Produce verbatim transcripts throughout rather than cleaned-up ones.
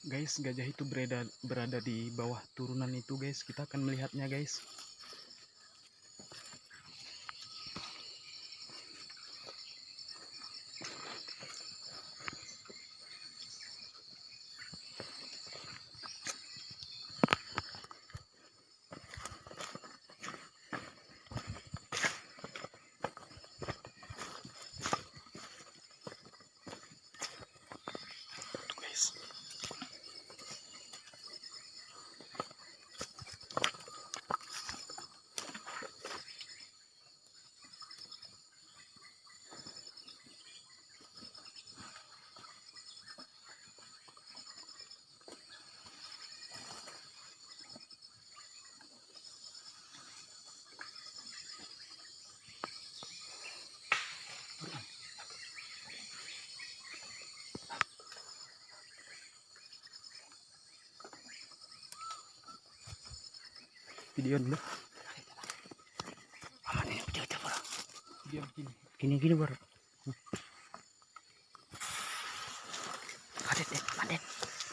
Guys, gajah itu berada, berada di bawah turunan itu, guys. Kita akan melihatnya, guys. Tuh, guys. Video dulu. Aman ini video coba. Video begini. Gini-gini baru. Ada, Dek, ada,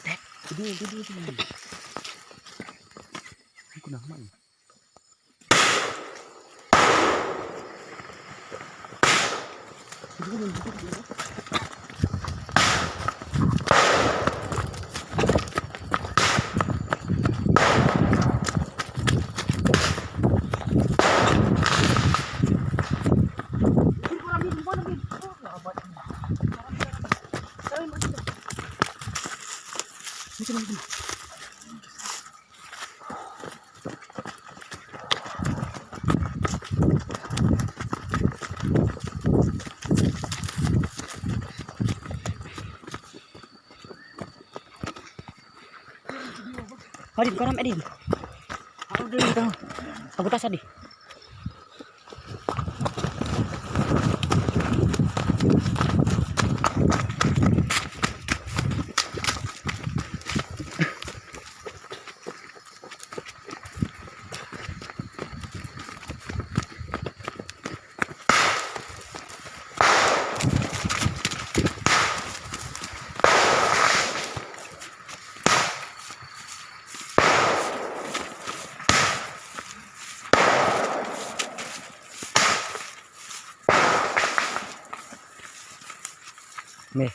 Dek. Video, video, video. Ini kenapa ini? Adin, kau ram, Adin. Aku dulu tahu. Aku tas, Adin. Nih.